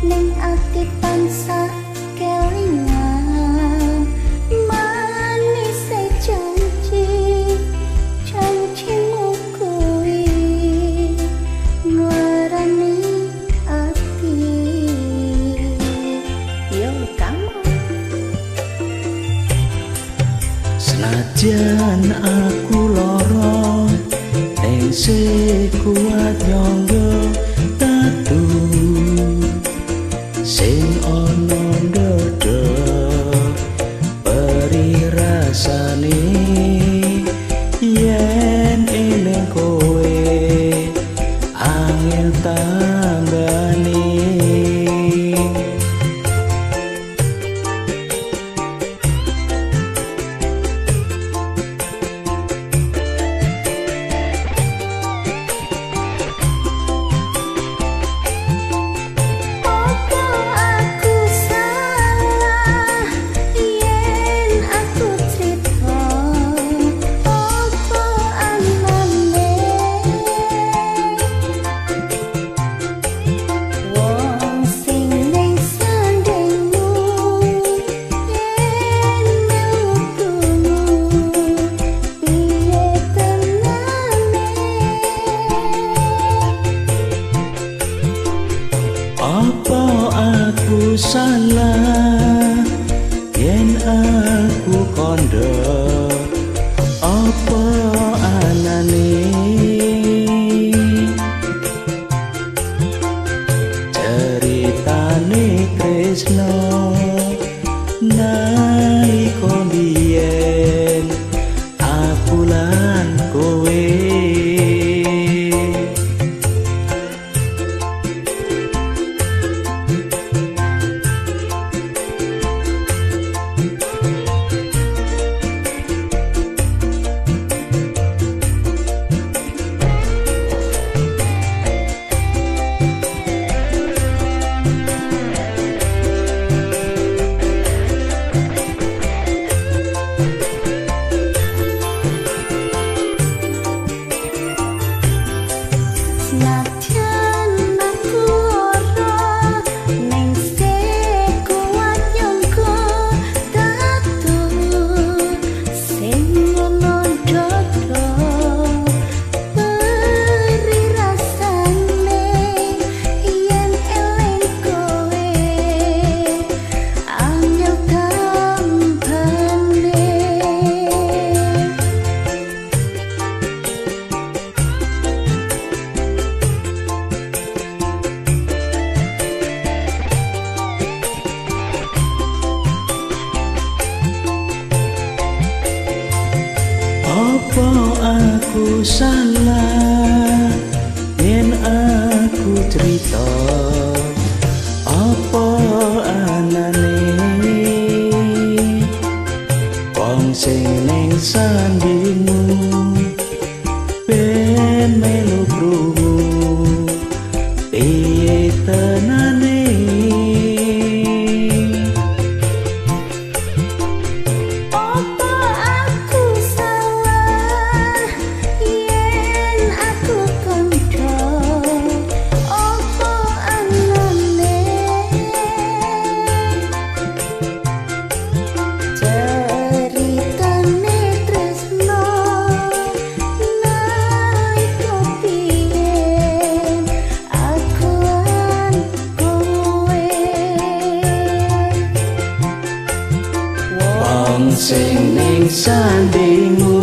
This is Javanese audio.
ning ati tansah kelingan manise janji janjimu kuwi nglarani ati. Yo kamu. Senajan aku lara ning sing kuat nyangga tatu sing ana ndodho perih rasane yen eling kowe angel tambane. Opo aku salah yen aku crita, opo anane wong sing ning sandingmu yen melu krungu piye tenane. Apa aku salah yen aku kandha, apa anane ceritane tresno nalika biyen aku lan kowe. Senajan aku ora ning sing kuat nyangka tatu sing ana ndodho perih rasane yen eling kowe angel tambane. Apa aku salah yen aku crita, apa anane wong sing ning sandingmu ben melu krungu piye tenane. Opo aku salah yen aku kandha, opo anane ceritane tresno nalika biyen aku lan kowe. Wong sing ning sandingmu